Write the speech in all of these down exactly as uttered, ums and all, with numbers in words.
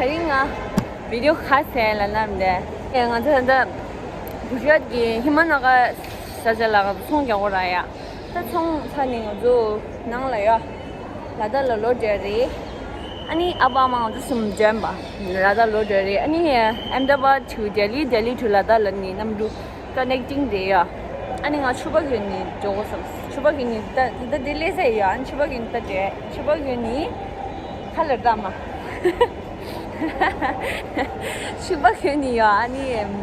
དེ་རིང་ང་བི་ཌི་ཡོ་ག་རེ་བཟོས་ལབ་ན་འདི། ང་ཚོ་ད་གུ་ཇི་རཱཏ་གི་ཧི་མ་ན་གར་ས་ཆ་ལ་ང་ཚོ་ཚོང་རྒྱག་གི་ཡོད་ར་ཡ། ད་ཚོང་ཚར་ནས་ང་ཚོ་ནང་ལ་ཡ། ལ་དྭགས་ལ་ལོག་འགྲོ་རེད། ཨ་ནི་ཨ་ཕ་ཨ་མ་ང་ཚོ་གསུམ་འགྲོ་ཡིན་པ། ལ་དྭགས་ལོག་འགྲོ་རེད། ཨ་ནི་ཨེ་ཧེ་དར་བཱད་ཊུ་ལྡི་ལི། ལྡི་ལི་ཊུ་ལ་དྭགས་ལ་ནི་གནམ་གྲུ་ཀ་ནེག་ཊིང་རེད་ཡ། ཨ་ནི་ང་ཕྱུ་པ་གི་ནི་འགྲོ་དགོས་བསམ། ཕྱུ་པ་གི་ནི་ད་ད་དེ་སླེབས་ས་ཡོད་ཡ། ཨ་ནི་ཕྱུ་པ་གི་ནི་ད་འགྲོ། ཕྱུ་པ་གི་ནི་ཁ་ལ་ལྟ་མ། ཕྱུ་པ་གི་ནི་ཡ། ཨ་ནི་ཨམ།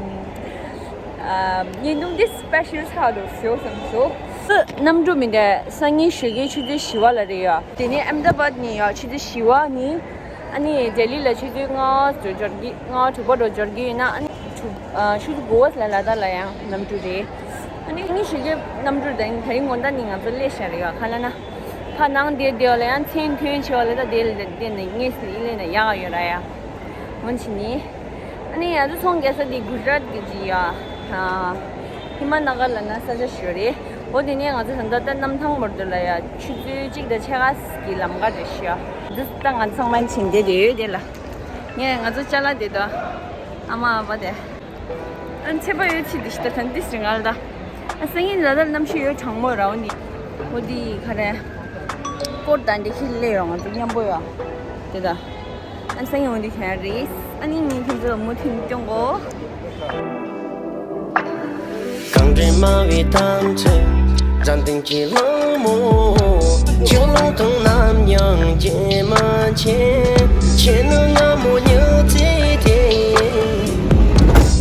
ཨ། བརྙན་ཐུང་འདི་སི་པེ་ཤལ་ཆགས་འདུག་ཟེར་བསམ་སོང་། གནམ་གྲུ་མི་འདྲ། སང་ཉིན་ཞོགས་ཀའི་ཆུ་ཚོད་བཞི་པ་ལ་རེད་ཡ། དེ་ནས་ཨ་མེ་ད་བཱད་ནས་ཡ་ཆུ་ཚོད་བཞི་པ་ནི། ཨ་ནི་ལྡི་ལི་ལ་ཆུ་ཚོད་ལྔ་འགྲོ་འབྱོར་གྱི། ལྔ་དྲུག་པ་འགྲོ་འབྱོར་གྱི་ཡོད་ན། ཨ་ནི་དྲུག་ཨ། ཆུ་ཚོད་དགུ་པ་ལ་ལ་དྭགས་ལ་ཡང་གནམ་གྲུ་རེད། ཨ་ནི་ཉིན་ཞིག་གི་གནམ་གྲུ་དང་དེ་རིང་དགོང་དག་ནི་ང་ཚོ་སླེབས་བཞག་རེད་ཡ། ག་ལབ་ན། ཕར་ནང་དེ་དེ་ལ་ཡང་མཚན་ཐོན་ཆེ་བ་ལ། ད་དེ་ལ་དེ་ནས་ངས་སི་ཨི་ལེ་ན་ཡག་ཡོད་ར་ཡ། འོན་ཆི་ནི། ཨ་ནི་ང་ཚོ་ཚོང་རྒྱག་ས་དེ་གུ་ཇི་རཱཏ་གི་ཅི་ཡ། ཧི་མ་ན་གར་ལབ་ན་ས་ཆ་ཞིག་རེད། འོ་དེ་ནས་ང་ཚོ་ད་ལྟ་ད་གནམ་ཐང་བར་དུ་ལ་ཡ་ཆུ་ཚོད་གཅིག་དང་ཕྱེད་ཀ་གི་ལམ་ཁ་རེད་ཤག་འདི་ད་ང་ཚང་མ་ཕྱིན་བསྡད་དེ་ཡོད་དེ་ལ། ངས་ང་ཚོ་ཅ་ལག་དེ་དང་། ཨ་མ་ཨ་ཕ་དེ། ཨ་ནི་ཚེ་པ་ཡོད་ཆི་དེ་ཤི་ད་ཐན་ཏིས་རིང་ཨལ་ད། ཨ་སང་ཉིན་ལ་ད་གནམ་གཤིས་ཡོད་གྲང་མོ་ར། འོ་འདི། འོ་འདི་ག་རེ། ཀོཊ་དང་འདི་ཁྱེར་སླེབས་ཡོང་། ང་ཚོ་མཉམ་པོ་ཡོད། དེ་ད། ཨ་སང་ཉིན་འོ་འདི་ཁྱེར་རེད། ཨ་ནི་ངས་ཁྱེད་ཚོ་མུ་མཐུད་སྐྱོང་གོ། གངས་རིའི་སྨྲ་བའི་གཏམ་ཚོས་འཛམ་གླིང་གི་ལྷ་མོ། ཁྱོད་ལུང་སྟོང་ནམ་ཡང་རྗེས་མ་ཆེ། ཁྱེད་ནི་ང་མོ་ཉི་ཚེ་དེ།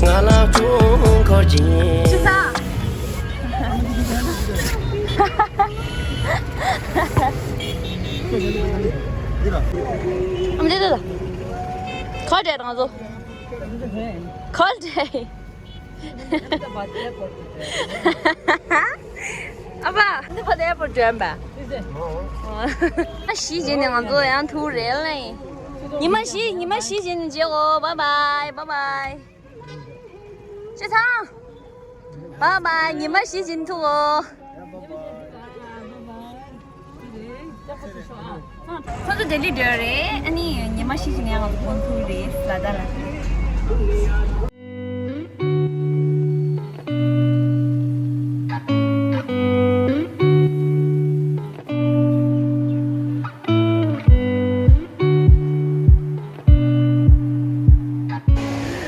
ང་ལ་སྤྲོ་འཁོར་གྱིས། ཨ་མ་དེ་དེ་དེ། ཁ་བྲལ་རང་བཟོ། ཁ་བྲལ། ཨ་ཕ། འདི་ཕ་དེ་ཨེར་པོར་ཊི་འགྲོ་ཡིན་པ། ཨ་བཞི་རྗེས་ནས་ང་ཚོ་ཡང་ཐུག་རེད་ལེ། ཉི་མ་བཞི། ཉི་མ་བཞི་རྗེས་ནས་མཇལ་གོ། བཱའི་བཱའི། བཱའི་བཱའི། ཅི་ཚང་། བཱའི་བཱའི། ཉི་མ་བཞི་རྗེས་ནས་ཐུག་གོ། ཁོ་ཚོ་ལྡི་ལི་འགྲོ་རེད། ཨ་ནི་ཉི་མ་བཞི་རྗེས་ནས་ང་ཚོ་ཁོང་ཐུག་རེད། ལ་དྭགས་ལ།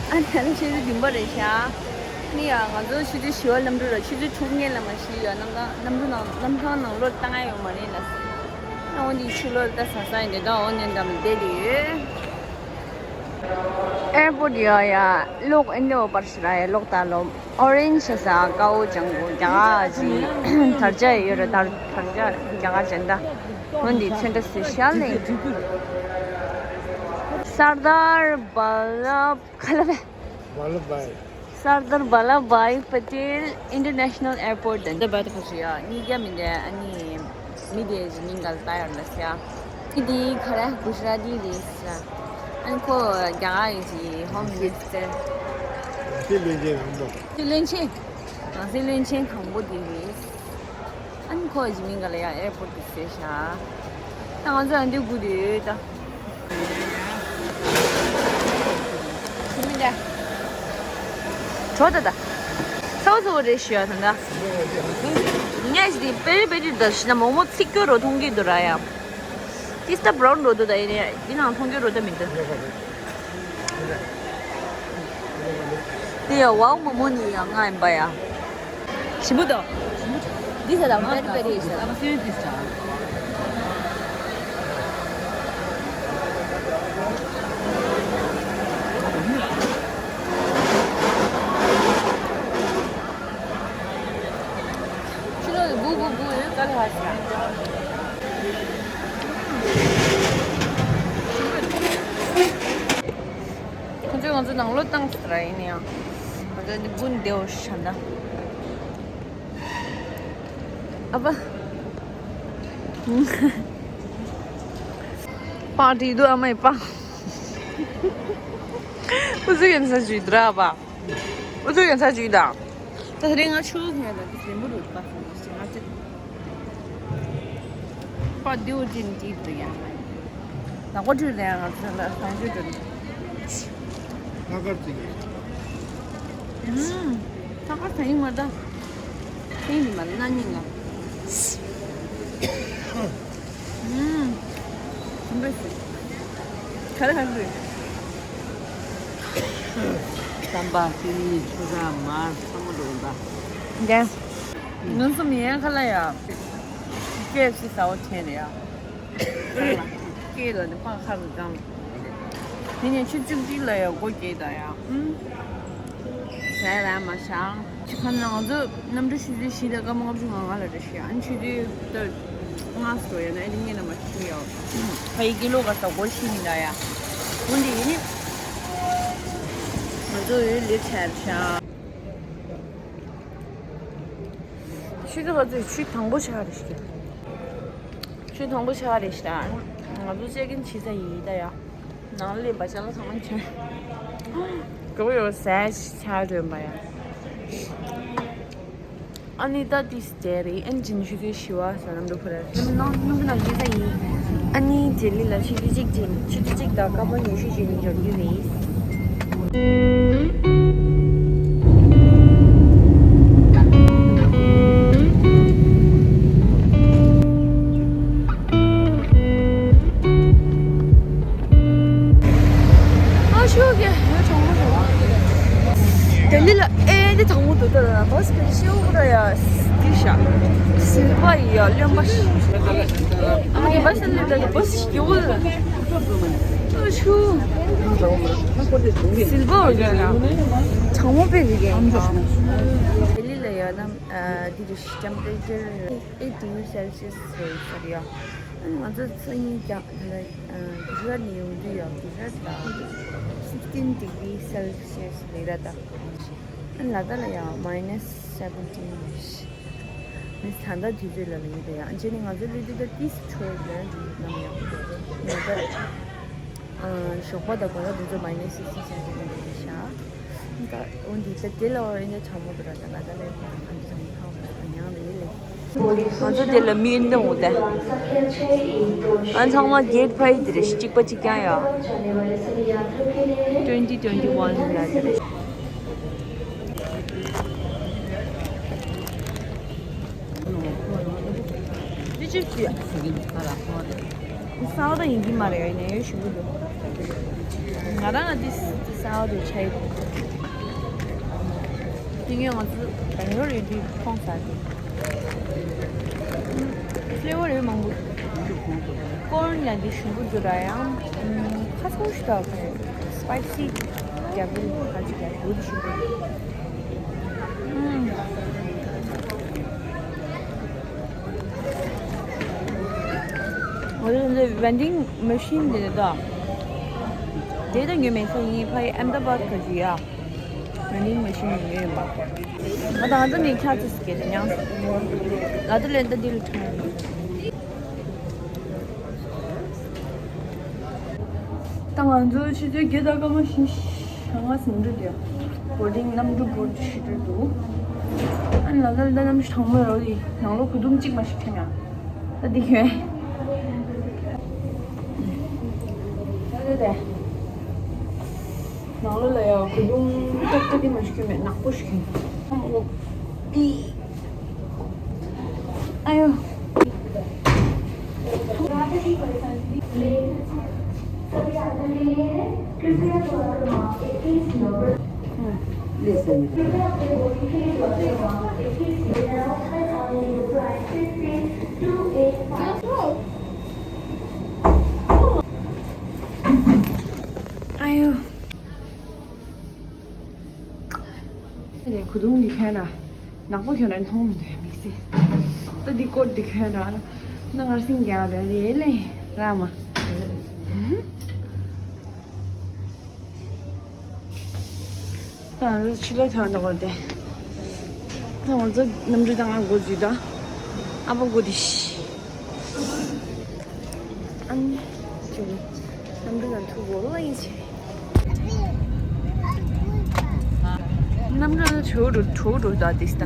ཨ་ནི་ད་ནི་ཆུ་ཚོད་བདུན་པ་རེད་ཤག་ཨ་ནི་ཡ་ང་ཚོ་ཆུ་ཚོད་བཞི་པ་གནམ་གྲུ་ར། ཆུ་ཚོད་དྲུག་སྔོན་ལ་མ་གཞི་ཡ་གནམ་ཐང་། གནམ་གྲུ་ནང་། གནམ་ཐང་ནང་ལོག་བཏང་ཡ་ཡོད་མ་རེད་ལ། ཨ་འོ་འདི་ཆུ་ལོག་ད་ཟ་ས་ཡིན་དེ། ད་འོ་ནས་འདམ་བསྡད་དེ་ཡོད། ཨེར་པོར་ཊི་ཡ་ཡ་ལོག་ཨེ་འདྲ་བ་པར་ཤི་ར་ཡ་ལོག་ད་ལོ། ཨོ་རེན་ཇི་ས་ཀའོ་ཅང་གོ་རྒྱ་གར་ཅིག་དར་ཆ་ཡོད་ར། དར་དར་ཆ་རྒྱ་གར་ཅན་ད། འོན་ཏེ་ཚོན་ཁྲ་སི་ཤ་ལེ། སར་དར་བ་ལབ་ག་ལ་བས། ཝལ་ལབ་བྷའི། སར་དར་བ་ལབ་བྷའི་པ་ཏེལ་ཨིན་ཊར་ནེ་ཤ་ནལ་ཨེར་པོར་ཊི་དང་། ད་བར་དུ་ཁ་ཤི་ཡ་གཉིས་ཀ་མི་འདྲ། ཨ་ནི་མི་དེ་ཇི་མིང་ག་ལ་ད་ཡོད་ལ་ཟེར་ཡ། ཨི་དེ་ཁ་ར་གུ་ཇི་ར་ཏི་རེད་ཟེར། ཨ་ནི་ཁོ་རྒྱ་གར་གྱི་ཧོམ་མི་ནི་སི་ཊར། དེ་བློན་ཆེན་རང་པོ། དེ་བློན་ཆེན། ང་ཚོའི་བློན་ཆེན་དང་པོ་དེ་རེད། ཨ་ནི་ཁོ་ཇི་མིང་ག་ལ་ཡ་ཨེར་པོར་ཊི་དེ་ཟེར་ཤག་ད་ང་ཚོ་ཨ་འདི་སྒུག་དུས་ད། ཇི་མིང་ད། གྲོ་ད་ད། ཚ་བོ་ཚ་བོ་རེད་ཤག་ད་ད། ངས་འདི་པེ་རི་པེ་རི་ད་ཤི་ན་མོག་མོག་ཚིག་སྐྱོ་རོ་མཐོང་གི་འདུག་ར་ཡ། ཏིས་ད་བྷ་རའུན་རོ་འདུག་ད། ཡིན་ཡིན་ནའང་མཐོང་རྒྱུ་རོ་ད་མི་འདུག་དེ་ཡ་ཝའོ་མོ་མོ་ནི་ཡ་ང་ཡིན་པ་ཡ། ཞིམ་པོ་འདུག་འདི་ཟ་ད་བེ་རི་བེ་རི་ཟ། ཁྱི་ནོར་གི་སྦུ་སྦུ་སྦུ་ཡོད་དཀའ་ལས་ཧ་ཞིག་ཁོ་ཚོས་ང་ཚོ་ནང་ལོགས་བཏང་ཟེར་ར། ཡིན་ན་ཡང་ང་ཚོ་འདི་སྦུ་འདེའོ་ཤ་ན། ཨ་ཕ། པང་ཏི་དུ་ཨ་མའི་པང་། ཨུ་ཚུགས་ཡན་ས་ཇུས་དྲ་པ། ཨུ་ཚུགས་ཡན་ས་ཇུས་དང་། ད་དེ་རིང་ང་ཆུ་ངལ་ལ་དེ་ལེན་པོ་རུ་པ་ང་ཅི། པ་དེའོ་ཅིན་ཏི་དུ་ཡང་། ད་གོ་ཁྲུ་ལ་ཡང་ང་ཚོ་ལ་སང་ཞུ་དུ། ཐ་ཀར་ཅིག་ཡོད། ཨུམ། ཐ་ཀར་ཟ་ཡིན་མ་ད། ཟ་ཡིན་མ་ན་ཉིན་ལ། ཨུམ། ཁམ་པོ་སི། ཁ་ར་ཧ་རུ། ཏམ་པ་སི་ནི་ཆུ་ཟ་མར་ཚང་མ་འགྲོ་ཡིན་པ། འདྲ། ངོ་སོ་མི་ཡན་ཁ་ལ་ཡ། ཀེ་ཨེཕ་སི་ཟ་བ་ཆེན་རེད་ཡ། སྐེ་ལ་ནི་ཕ་ཁ་རུ་བཏང་། དེ་ནས་ཆུ་བཅུ་གཅིག་ལ་ཡང་སྒོ་འགྱེལ་ད་ཡ། ཨུམ། ཟས་ར་མ་ཤང་། ཆུ་ཁ་ནང་ཚོ་གནམ་གྲུ་ཆུ་ཚོད་བཞི་དང་སྐར་མ་ལྔ་བཅུ་ང་ལྔ་ལ་རེ་ཞིག་ཨ་ནི་ཆུ་ཚོད་ལྔ་སོ་ཡ་ན་ཨེ་ཏི་ངེད་ན་མ་ཆུ་ཡ། ཕ་ཡི་ཀི་ལོ་ག་ས་སྒོ་ཤི་མི་འདྲ་ཡ། འོན་ཏེ་ཡིན་ནི། ང་ཚོ་ཡོད་ལེ་ཆར་ཤང་། ཆུ་ཚོད་ག་ཚོད་ཆུ་དང་པོ་ཆགས་རེ་ཞིག་ཆུ་དང་པོ་ཆགས་རེ་ཞིག་ང་ཚོ་ཅེག་ཨིན་བྱེད་ས་ཡིན་ད་ཡ། ནང་ལས་པ་ཅ་ལག་ཚང་མ་འཁྱེར། ག་བོ་ཡོད་ཟས་ཆགས་འདོན་པ་ཡ། ཨ་ནི་ད་ཏིས་ཏེ་རེ་ཨན་ཅིན་ཆུ་ཚོད་བཞི་བ་ཟ་ནམ་འགྲོ་ཁོ་ར། ནམ་ནང་ནུབ་ན་རྒྱལ་ས་ཡིན། ཨ་ནི་ལྡི་ལི་ལ་ཆུ་ཚོད་གཅིག་ཅིན་ཆུ་ཚོད་གཅིག་དང་སྐར་མ་ཉི་ཤུ་ཅིན་འབྱོར་རྒྱུ་རེད། ཨ་ཤུ་གེ་ཡོད་གྲོང་མོ་རེད། ལྡི་ལི་ལ་ཨེ་འདི་གྲོང་མོ་འདུག་ད་ལ་བ་སི་ཀལ་ཤེའུ་ར་ཡ་འདི་ཤ་སིལ་བ་ཡི་ཡ་རློན་པ་ཤ་ཨ་མ་གི་བ་སི་ལི་ད་བ་སི་ཤེའུ་ར་ཨ་ཤུ་སིལ་བ་ཡི་ཡ་གྲོང་མོ་པེ་རི་གེ་ལྡི་ལི་ལ་ཡ་ན་འདི་རེད་temperature eight degree Celsius རེད་ཟེར་ཡ། ང་ཚོ་སང་ཉིན་རྒྱ་གུ་ཇི་ར་ནས་ཡོང་དུས་ཡ་གུ་ཇི་ར་ད་sixteen degree Celsius རེད་ར་ད། ལ་དྭགས་ལ་ཡ་minus seventeen རེད། ད་ལྟ་དུས་ཚོད་ལ་ལ་ཡིན་པ་ཡ་ཨ་ཅེ་ནི་ང་ཚོ་ལུས་དུས་ད་ཏིས་ཆོས་ལ་ཡིན་ནམ་ཡ་ང་ད། ཞོགས་པ་དང་དགོང་དག་དུས་ཚོད་minus sixteen Celsius ཡིན་པ་ཤ། ད་འོན་ཏེ་ད་དེ་ལ་འོ་ཡིན་ན་གྲང་མོ་དུ་ར་ད་ལ་དྭགས་ལ་ཡ་གང་ཅི་གང་ཡང་ལ་ཡིན་ལེ། ང་ཚོ་དེ་ལ་མི་འདི་འོ་དེ། ཨ་ཚང་མ་གེ་ཊི་ཕ་ཡི་དེ་རེད་གཅིག་པ་གཅིག་རྐྱང་ཡ། twenty twenty one ལ་དེ་རེད། འདི་ཅི་ཞིག་སའོ་ད་ཡིན་གྱི་མ་རེད་ཡ་ནས་ཡོད་ཞུ་གི་འདུག་ང་རང་ལ་འདི་སའོ་དེ་ཆ་ཡི་འདུག་དེ་ངས་ང་ཚོ་བེང་ལོར་ཡོད་དུས་ཁོང་ཟ་གི། ཕི་ལེ་ཝར་ཡོད་མང་པོ། ཀོར་ན་འདི་ཞིམ་པོ་འདུག་ར་ཡང་ཁ་སང་ཞིག་ད་ཁ་སི་པའི་སི་རྒྱབ་རེད་ཁ་ཅིག་རྒྱབ་ཡོད་དུ་ཞིམ་པོ་འདུག་ང་ཚོ་འདི་vending machine འདི་རེད་ད། དེ་ད་ཉོས་མེད་ས་ཡིན་ཕ་ཡི་ཨམ་ད་བར་ག་ཅི་ཡ། vending machine ཉོས་ཡིན་པ། ང་ད་ང་ད་ནི་ཁྱག་ཙི་སི་ཀེ་ད་ཉང་། ང་ད་ལན་ད་འདི་ལ་ཁྲང་། ད་ང་ཚོ་ཆུ་ཚོད་བརྒྱད་དང་སྐར་མ་བཞི་ཞེ་ལྔ་ཟིན་འགྲོ་དེ། བོར་ཌིང་གནམ་གྲུ་བོར་ཞུ་འགྲོ་འདུག་ཨ་ནི་ལ་ལ་ལ་གནམ་གྲུ་གྲང་མོ་རོ་ཡི་ནང་ལོགས་གོས་ཐུང་གཅིག་མ་ཞིག་ཁྱེར་ཡ། ད་འདི་ཁྱོད། ད་ད་ད། ནང་ལོགས་ལ་ཡ་གོས་ཐུང་ཏག་ཏག་དེ་མ་ཞིག་ཁྱོད་མེད་ནག་པོ་ཞིག་ཁྱོད། ཨི། ཨ་ཡོ། ཨ་ཡོ། ཨ་ནི་གོས་ཐུང་འདི་གྱོན་ན་ནག་པོ་གྱོན་ན་མཐོང་མི་འདུག་དམིགས་བསལ། ད་འདི་ཀོ་ཊི་འདི་གྱོན་ན་ན་ངར་སིང་རྒྱག་རེད་རེད་ལེ་ར་མ། ད་ང་ཚོ་ཕྱི་ལོགས་ཐོན་འགྲོ་གི་རེད། ད་ང་ཚོ་གནམ་གྲུ་ད་ང་འགོ་འཛུལ་ད། ཨ་ཕ་འགོ་འདི་ཤི། ཨ་ནི་ཅུ་གནམ་གྲུ་ན་ཐུག་གོ་ལོ་ཡིན་ཆེ། གནམ་གྲུ་ན་ཐུག་རུ་ཐུག་རུ་ད་དིས་ད།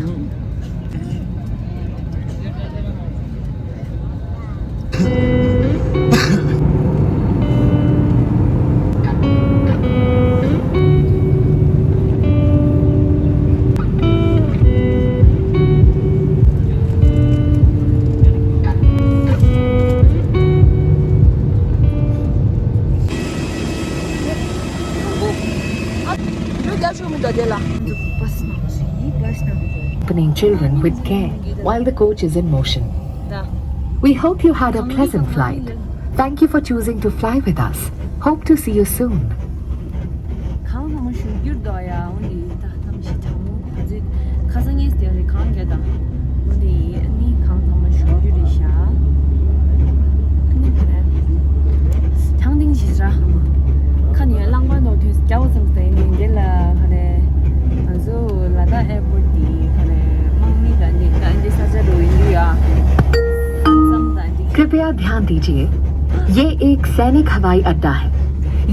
Opening children with care while the coach is in motion. We hope you had a pleasant flight. Thank you for choosing to fly with us. Hope to see you soon. གང་ལ་མ་ཞུ་རྒྱུར་དོ་ཡ། འོ་ནི་ད་གནམ་གཤིས་གྲང་མོ། ང་ཚོའི་ཁ་སང་ངས་དེ་རེད། གངས་རྒྱག་དང་། འོ་ནི་ཨ་ནི་གང་ལ་མ་ཞུ་རྒྱུ་རེད་ཤག་ཨ་ནི་ག་རེ། གྲང་ཐེངས་ཤིག་ར། ཁ་ནས་རླངས་པ་ནོར་དུས་རྒྱག་བསམ་སྟེ་ནི་འདི་ལ་ག་རེ། ང་ཚོ་ལ་དྭགས་ཨེར་པོར་ཊི་འདི་ག་རེ། དམག་མི་དང་འདི་ག་འདི་ས་ཆ་རུ་ཡིན་རྒྱུ་ཡ། ས་མཚམས་དང་འདི། कृपया ध्यान दीजिए, ये एक सैनिक हवाई अड्डा है।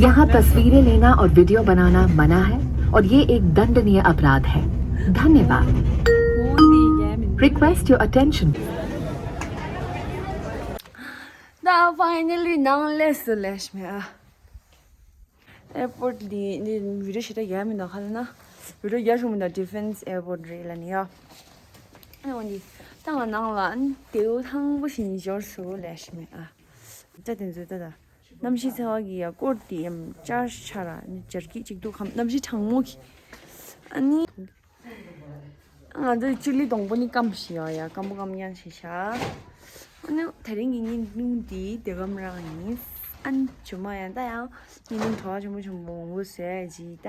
यहाँ तस्वीरें लेना और वीडियो बनाना मना है और ये एक दंडनीय अपराध है। धन्यवाद। འོ་ནི་ཡ་མིན། Request your attention. ད་finally ནང་སླེབས་སོང་། ལེགས་མེད་ཨ། ཨེར་པོར་ཊི་འདི་འདི་བི་ཌིའོ་ཞེ་དྲག་ཡ་མིན་ནོ་ཁ་ལ་ན། བི་ཌིའོ་ཡ་ཞུ་མི་འདུག་ཌི་ཕེན་སི་ཨེར་པོར་ཊི་རེད་ལ་ནི་ཡ། ཨ་འོ་ནི་ད་ང་ནང་ལ་ཨ་ནི་དེའུ་ཐང་པོ་ཞིག་ནི་འབྱོར་སོང་། ལེགས་མེད་ཨ། ད་དེ་ཚོ་ད་ད་གནམ་གཤིས་ཚ་བ་གི་ཡ་སྐོར་དེ་ཡམ་ཅར་ཆ་ར་ནི་ཅར་གི་ཅིག་འདུག་གམ། གནམ་གཤིས་གྲང་མོ་གི་ཨ་ནི། ང་ཚོའི་ཅུ་ལི་སྡོང་པོ་ནི་སྐམ་ཞིག་ཡོད་ཡ། སྐམ་པོ་སྐམ་ཡང་ཞིག་ཤ། ཨ་ནི་དེ་རིང་གི་བརྙན་ཐུང་འདི་དེ་གམ་རང་ཡིན། ཨ་ནི་ཇོ་མ་ཡང་ད་ཡང་བརྙན་ཐུང་བྲོ་བ་ཆེན་པོ་ཆེན་པོ་མང་པོ་བཟོས་ཡ་ཅིག་ད་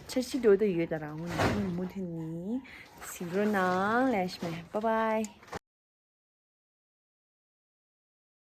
འཆར་གཞི་འགྲོ་དུ་ཡོད། ད་རང་ངོ་ནས་མུ་མཐུད་ནི་གཟིགས་རོགས་གནང་། ལེགས་མེད། Bye bye.